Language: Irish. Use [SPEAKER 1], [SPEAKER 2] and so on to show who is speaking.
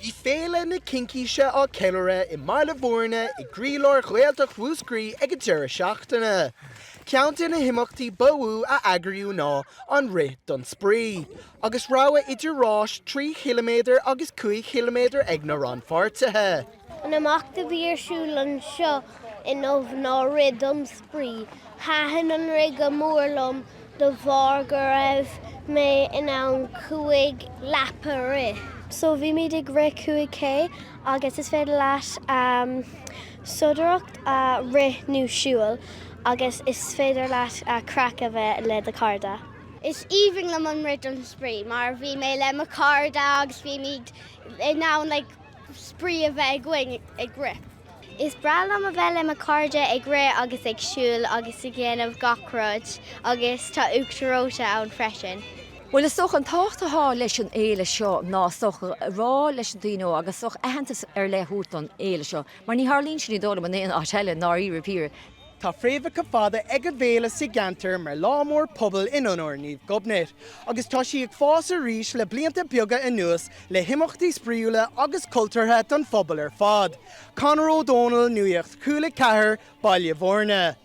[SPEAKER 1] Bhí Féile na Cincíse á ceiliúradh i mBaile Bhúirne i gcroílár Ghaeltacht Mhúscraí ag an deireadh seachtaine. Ceann de na himeachtaí ba mhó a eagraíodh ná an Rith don Spraoi, agus rogha idir ráis 3 chiliméadar agus 5 chiliméadar ag na rannpháirtithe.
[SPEAKER 2] An imeacht a bhí ar siúl anseo inniu ná Rith don Spraoi. Thaitin an rith go mór liom de bharr go raibh mé in ann 5 lap a rith.
[SPEAKER 3] So bhímid ag rith 5K agus is féidir leat sodaireacht a rith nó siúl agus is féidir leat craic a bheith le do cairde.
[SPEAKER 2] Is aoibhinn liom an Rith don Spraoi mar bhí mé le mo chairde agus bhímid in ann like spraoi a bheith againn ag rith.
[SPEAKER 3] Is breá liom a bheith le mo chairde ag rith agus ag siúl agus ag déanamh gach rud agus tá uachtar reoite ann freisin.
[SPEAKER 4] Bhuel is dócha an tábhacht atá leis an fhéile seo ná is dócha a rá leis na daoine óga agus is dócha aitheantas ar leith a thabhairt don fhéile seo mar ní tharlaíonn sé ní dóigh liom in aon áit eile i ndáiríre píre.
[SPEAKER 1] Tá fréamhacha fada ag an bhféile sa gceantar mar lá mór pobail in onóir Naomh Gobnait agus tá sí ag fás arís le blianta beaga anuas le himeachtaí spraíúla agus cultúrtha don phobal ar fad. Conor Ó Dónaill, Nuacht Chúla 4, Baile Bhúirne.